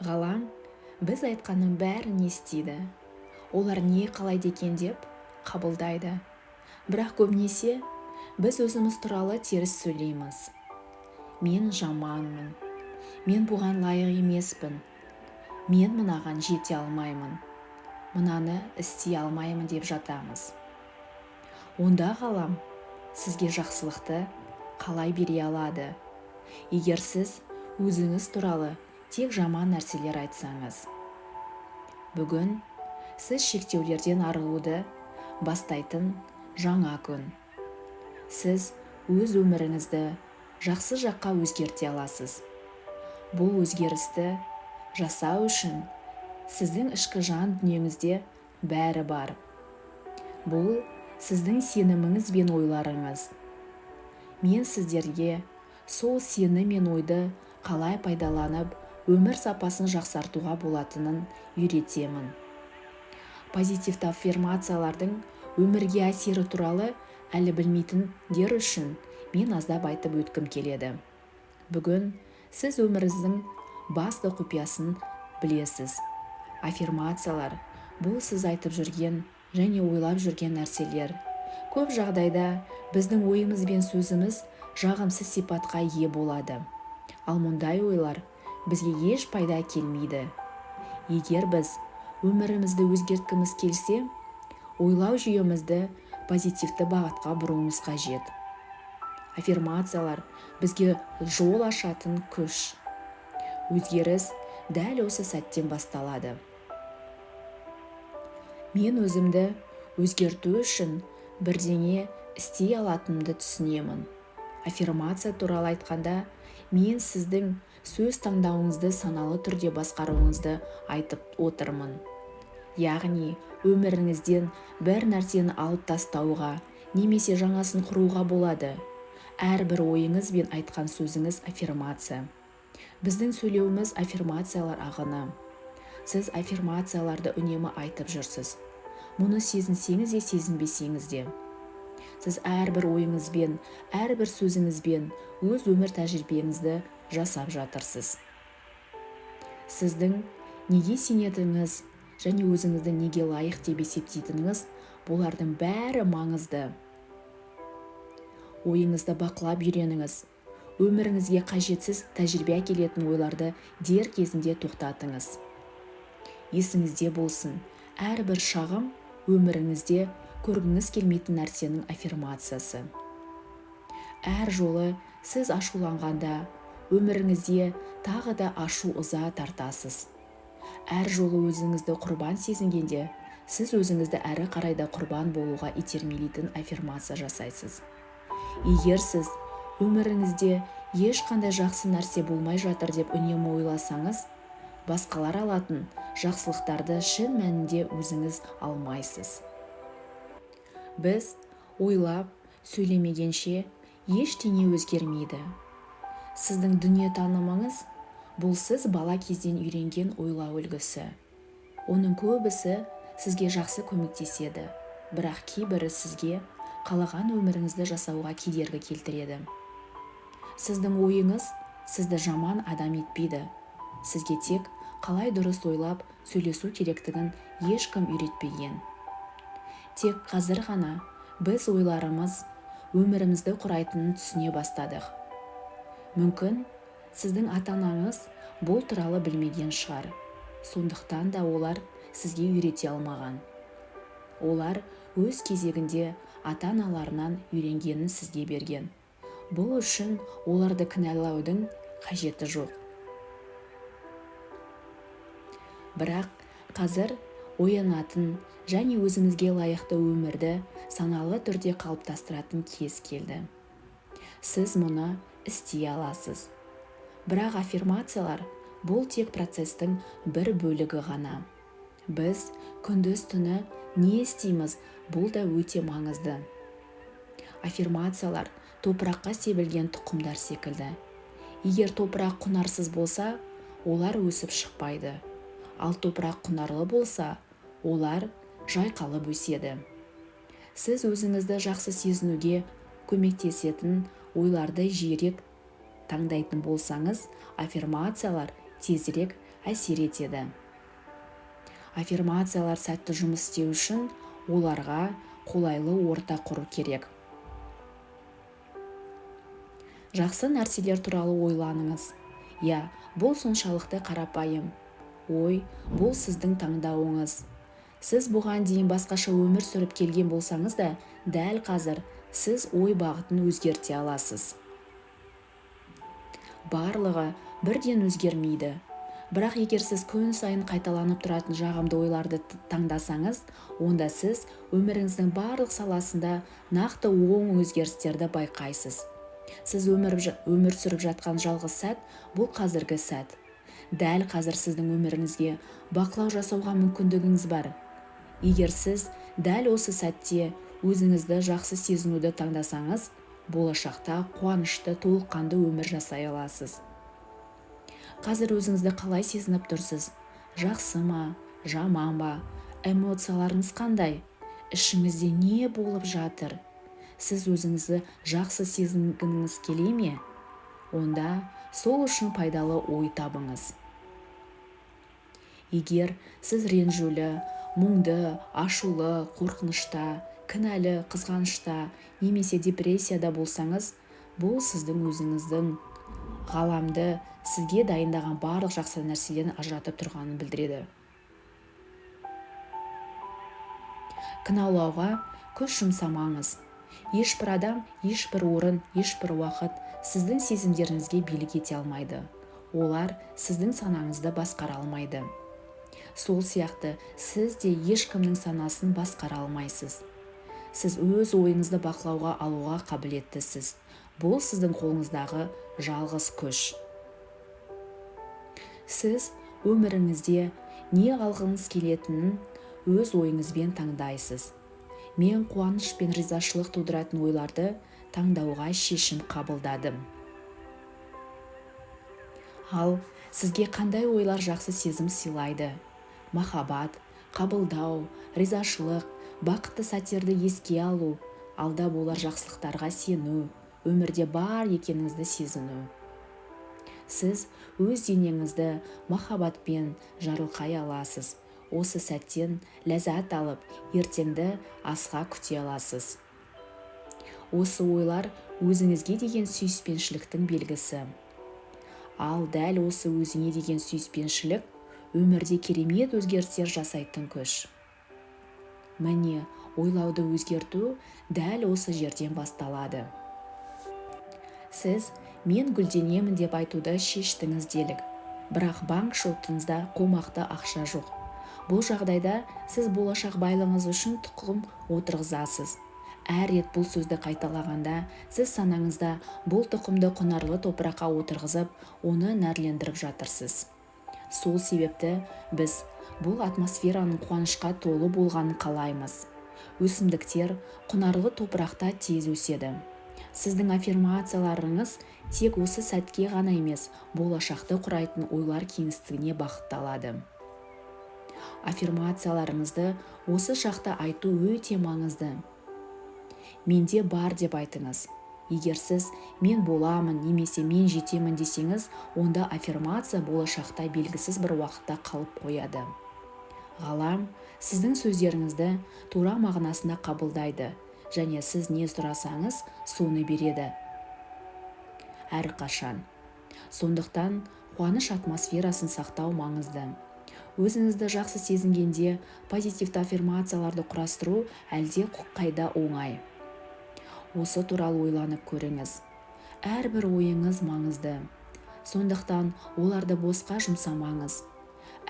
Ғалам біз айтқанның бәрін естиді. Олар не қалайды екен деп қабылдайды. Бірақ көбінесе біз өзіміз туралы теріс сөйлейміз. Мен жаманмын. Мен бұған лайық емеспін. Мен мынаған жете алмаймын. Мынаны істей алмаймын деп жатамыз. Онда ғалам сізге жақсылықты қалай бере алады, егер сіз өзіңіз туралы тек жаман нәрселер айтсаңыз? Бүгін сіз шектеулерден арылуды бастайтын жаңа күн. Сіз өз өміріңізді жақсы жаққа өзгерте аласыз. Бұл өзгерісті жасау үшін сіздің ішкі жан дүниеңізде бәрі бар. Бұл сіздің сеніміңіз бен ойларыңыз. Мен сіздерге сол сенім мен ойды қалай пайдаланып, өмір сапасын жақсартуға болатынын үйретемін. Позитивті аффирмациялардың өмірге әсері туралы әлі білмейтіндер үшін мен аздап айтып өткім келеді. Бүгін сіз өміріңіздің басты құпиясын білесіз. Аффирмациялар – бұл сіз айтып жүрген және ойлап жүрген нәрселер. Көп жағдайда біздің ойымыз бен сөзіміз жағымсыз сипатқа ие болады. Ал мұндай ойлар бізге еш пайда әкелмейді. Егер біз өмірімізді өзгерткіміз келсе, ойлау жүйемізді позитивті бағытқа бұруымыз қажет. Аффирмациялар – бізге жол ашатын күш. Өзгеріс дәл осы сәттен басталады. Мен өзімді өзгерту үшін бірдеңе істей алатынымды түсінемін. Аффирмация туралы айтқанда, мен сіздің сөз таңдауыңызды саналы түрде басқаруыңызды айтып отырмын. Яғни өміріңізден бір нәрсені алып тастауға немесе жаңасын құруға болады. Әрбір ойыңыз бен айтқан сөзіңіз – аффирмация. Біздің сөйлеуіміз – аффирмациялар ағыны. Сіз аффирмацияларды үнемі айтып жүрсіз. Мұны сезінсеңіз де, сезінбесеңіз де. Сіз әрбір ойыңызбен, әрбір сөзіңізбен өз өмір тәжірибеңізді жасап жатырсыз. Сіздің неге сенетініңіз және өзіңізді неге лайық деп есептейтініңіз – бұлардың бәрі маңызды. Ойыңызды бақылап үйреніңіз. Өміріңізге қажетсіз тәжірибе әкелетін ойларды дер кезінде тоқтатыңыз. Есіңізде болсын, әрбір шағым – өміріңізде көргіңіз келмейтін нәрсенің аффирмациясы. Әр жолы сіз ашуланғанда, өміріңізде тағы да ашу-ыза тартасыз. Әр жолы өзіңізді құрбан сезінгенде, сіз өзіңізді әрі қарай да құрбан болуға итермелейтін аффирмация жасайсыз. Егер сіз өміріңізде ешқандай жақсы нәрсе болмай жатыр деп үнемі ойласаңыз, басқалар алатын жақсылықтарды шын мәнінде өзіңіз алмайсыз. Біз ойлап, сөйлемегенше, ештеңе өзгермейді. Сіздің дүниетанымыңыз – бұл сіз бала кезден үйренген ойлау үлгісі. Оның көбісі сізге жақсы көмектеседі, бірақ кейбірі сізге қалаған өміріңізді жасауға кедергі келтіреді. Сіздің ойыңыз сізді жаман адам етпейді. Сізге тек қалай дұрыс ойлап, сөйлесу керектігін ешкім үйретпеген. Тек қазір ғана біз ойларымыз өмірімізді құрайтынын түсіне бастадық. Мүмкін, сіздің ата-анаңыз бұл туралы білмеген шығар. Сондықтан да олар сізге үйрете алмаған. Олар өз кезегінде ата-аналарынан үйренгенін сізге берген. Бұл үшін оларды кінәлаудың қажеті жоқ. Бірақ қазір оянатын және өзімізге лайықты өмірді саналы түрде қалыптастыратын кез келді. Сіз мұны істей аласыз. Бірақ аффирмациялар – бұл тек процестің бір бөлігі ғана. Біз күндіз-түні не істейміз, бұл да өте маңызды. Аффирмациялар топыраққа себілген тұқымдар секілді. Егер топырақ құнарсыз болса, олар өсіп шықпайды. Ал топырақ құнарлы болса, олар жайқалып өседі. Сіз өзіңізді жақсы сезінуге көмектесетін ойларды жиірек таңдайтын болсаңыз, аффирмациялар тезірек әсер етеді. Аффирмациялар сәтті жұмыс істеу үшін оларға қолайлы орта құру керек. Жақсы нәрселер туралы ойланыңыз. Иә, бұл соншалықты қарапайым. Ой, бұл сіздің таңдауыңыз. Сіз бұған дейін басқаша өмір сүріп келген болсаңыз да, дәл қазір сіз ой бағытын өзгерте аласыз. Барлығы бірден өзгермейді. Бірақ егер сіз күн сайын қайталанып тұратын жағымды ойларды таңдасаңыз, онда сіз өміріңіздің барлық саласында нақты оң өзгерістерді байқайсыз. Сіз өмір сүріп жатқан жалғыз сәт бұл қазіргі сәт. Дәл қазір сіздің өміріңізге бақылау жасауға мүмкіндігіңіз бар. Егер сіз дәл осы сәтте өзіңізді жақсы сезінуді таңдасаңыз, болашақта қуанышты, толыққанды өмір жасай аласыз. Қазір өзіңізді қалай сезініп тұрсыз? Жақсы ма, жаман ба? Эмоцияларыңыз қандай? Ішіңізде не болып жатыр? Сіз өзіңізді жақсы сезінгіңіз келе ме? Онда сол үшін пайдалы ой табыңыз. Егер сіз ренжулі, мұңды, ашулы, қорқынышта, кінәлі, қызғанышта немесе депрессияда болсаңыз, бұл сіздің өзіңіздің ғаламды сізге дайындаған барлық жақсы нәрселерден ажыратып тұрғанын білдіреді. Кінәлауға күш жұмсамаңыз. Ешбір адам, ешбір орын, ешбір уақыт сіздің сезімдеріңізге билік ете алмайды. Олар сіздің санаңызды басқара алмайды. Сол сияқты сіз де ешкімнің санасын басқара алмайсыз. Сіз өз ойыңызды бақылауға алуға қабілеттісіз. Бұл сіздің қолыңыздағы жалғыз күш. Сіз өміріңізде не алғыңыз келетінін өз ойыңызбен таңдайсыз. Мен қуаныш пен ризашылық тудыратын ойларды таңдауға шешім қабылдадым. Ал сізге қандай ойлар жақсы сезім сыйлайды? Махаббат, қабылдау, ризашылық, бақытты сәттерді еске алу, алда болар жақсылықтарға сену, өмірде бар екеніңізді сезіну. Сіз өз денеңізді махаббатпен жарылқай аласыз. Осы сәттен ләззат алып, ертеңді асыға күте аласыз. Осы ойлар өзіңізге деген сүйіспеншіліктің белгісі. Ал дәл осы өзіңе деген сүйіспеншілік өмірде керемет өзгерістер жасайтын күш. Міне, ойлауды өзгерту дәл осы жерден басталады. Сіз мен гүлденемін деп айтуды шештіңіз делік, бірақ банк шотыңызда қомақты ақша жоқ. Бұл жағдайда сіз болашақ байлығыңыз үшін тұқым отырғызасыз. Әр рет бұл сөзді қайталағанда, сіз санаңызда бұл тұқымды құнарлы топыраққа отырғызып, оны нәрлендіріп жатырсыз. Сол себепті біз бұл атмосфераның қуанышқа толы болғанын қалаймыз. Өсімдіктер құнарлы топырақта тез өседі. Сіздің аффирмацияларыңыз тек осы сәтке ғана емес, болашақты құрайтын ойлар кеңістігіне бағытталады. Аффирмацияларыңызды осы шақта айту өте маңызды. Менде бар деп айтыңыз. Егер сіз мен боламын немесе мен жетемін десеңіз, онда аффирмация болашақта белгісіз бір уақытта қалып қояды. Ғалам сіздің сөздеріңізді тура мағынасында қабылдайды және сіз не сұрасаңыз, соны береді. Әрқашан. Сондықтан қуаныш атмосферасын сақтау маңызды. Өзіңізді жақсы сезінгенде позитивті аффирмацияларды құрастыру әлде қайда оңай. Осы туралы ойланып көріңіз. Әрбір ойыңыз маңызды. Сондықтан оларды босқа жұмсамаңыз.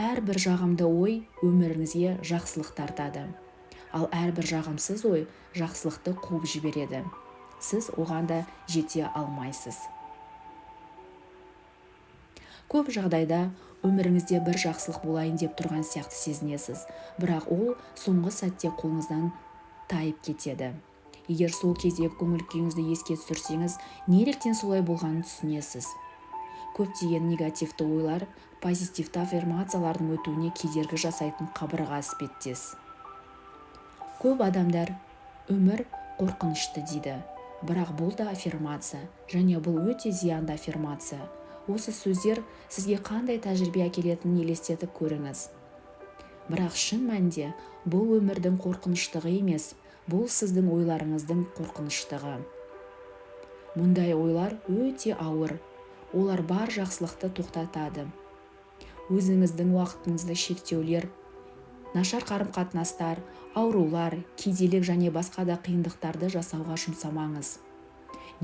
Әрбір жағымды ой өміріңізге жақсылық тартады. Ал әрбір жағымсыз ой жақсылықты қуып жібереді. Сіз оған да жете алмайсыз. Көп жағдайда өміріңізде бір жақсылық болайын деп тұрған сияқты сезінесіз, бірақ ол соңғы сәтте қолыңыздан тайып кетеді. Егер сол кездегі көңіл күйіңізді еске түсірсеңіз, неліктен солай болғанын түсінесіз. Көптеген негативті ойлар позитивті аффирмациялардың өтуіне кедергі жасайтын қабырға іспеттес. Көп адамдар өмір қорқынышты дейді, бірақ бұл да аффирмация, және бұл өте зиянды аффирмация. Осы сөздер сізге қандай тәжірибе әкелетінін елестетіп көріңіз. Бірақ шын мәнінде бұл өмірдің қорқыныштығы емес, бұл сіздің ойларыңыздың қорқыныштығы. Мұндай ойлар өте ауыр, олар бар жақсылықты тоқтатады. Өзіңіздің уақытыңызды шектеулер, нашар қарым-қатынастар, аурулар, кедейлік және басқа да қиындықтарды жасауға жұмсамаңыз.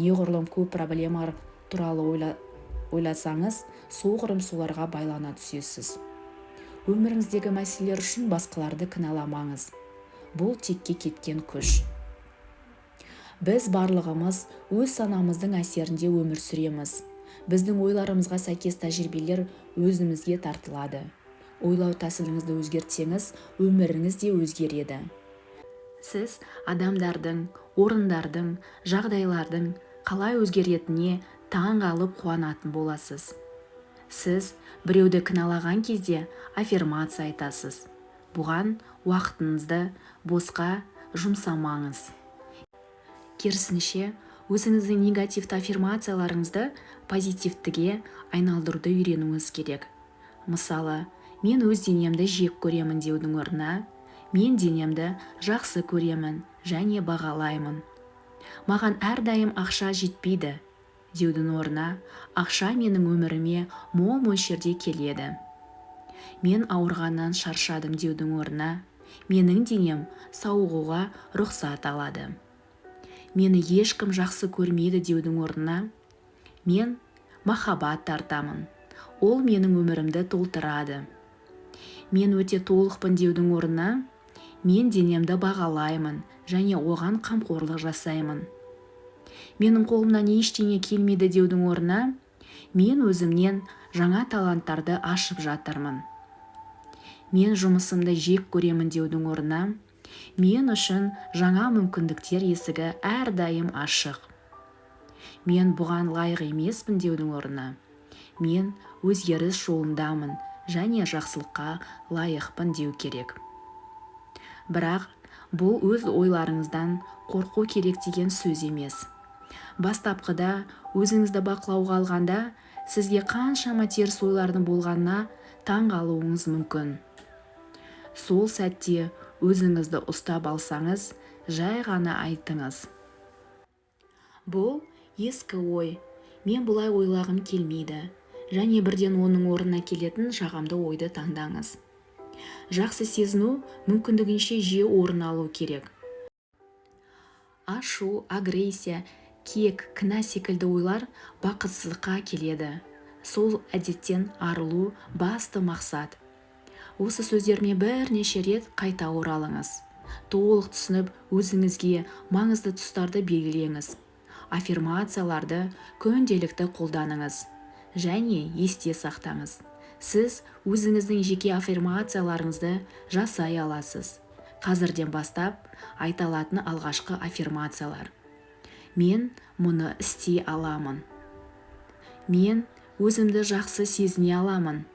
Неғұрлым көп проблемалар туралы ойласаңыз, соғұрлым соларға байлана түсесіз. Өміріңіздегі мәселелер үшін басқаларды кінәламаңыз. Бұл текке кеткен күш. Біз барлығымыз өз санамыздың әсерінде өмір сүреміз. Біздің ойларымызға сәйкес тәжірибелер өзімізге тартылады. Ойлау тәсіліңізді өзгертсеңіз, өміріңіз де өзгереді. Сіз адамдардың, орындардың, жағдайлардың қалай өзгеретініне таң қалып қуанатын боласыз. Сіз біреуді кінәлаған кезде аффирмация айтасыз. Бұған уақытыңызды босқа жұмсамаңыз. Керісінше, өзіңіздің негативті аффирмацияларыңызды позитивтіге айналдыруды үйренуіңіз керек. Мысалы, мен өз денемді жек көремін деудің орнына, мен денемді жақсы көремін және бағалаймын. Маған әрдайым ақша жетпейді деудің орнына, ақша менің өміріме мол мөлшерде келеді. Мен ауырғаннан шаршадым деудің орнына, менің денем сауығуға рұқсат алады. Мені ешкім жақсы көрмейді деудің орнына, мен махаббат тартамын, ол менің өмірімді толтырады. Мен өте толықпын деудің орнына, мен денемді бағалаймын және оған қамқорлық жасаймын. Менің қолымнан ештеңе келмейді деудің орнына, мен өзімнен жаңа таланттарды ашып жатырмын. Мен жұмысымды жек көремін деудің орнына, мен үшін жаңа мүмкіндіктер есігі әрдайым ашық. Мен бұған лайық емеспін деудің орнына, мен өзгеріс жолындамын және жақсылыққа лайықпын деу керек. Бірақ бұл өз ойларыңыздан қорқу керек деген сөз емес. Бастапқыда өзіңізді бақылауға алғанда, сізге қаншама теріс ойлардың болғанына таң қалуыңыз мүмкін. Сол сәтте өзіңізді ұстап алсаңыз, жай ғана айтыңыз: бұл ескі ой, мен бұлай ойлағым келмейді, және бірден оның орнына келетін жағымды ойды таңдаңыз. Жақсы сезіну мүмкіндігінше жиі орын алу керек. Ашу, агрессия, кек, кінә секілді ойлар бақытсыздыққа келеді. Сол әдеттен арылу басты мақсат. Осы сөздеріме бірнеше рет қайта оралыңыз. Толық түсініп, өзіңізге маңызды тұстарды белгілеңіз. Аффирмацияларды күнделікті қолданыңыз және есте сақтаңыз. Сіз өзіңіздің жеке аффирмацияларыңызды жасай аласыз. Қазірден бастап айта алатын алғашқы аффирмациялар: мен мұны істей аламын. Мен өзімді жақсы сезіне аламын.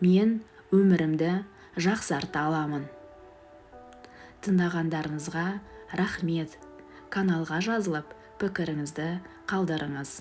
Мен өмірімді жақсарта аламын. Тыңдағандарыңызға рахмет. Каналға жазылып, пікіріңізді қалдырыңыз.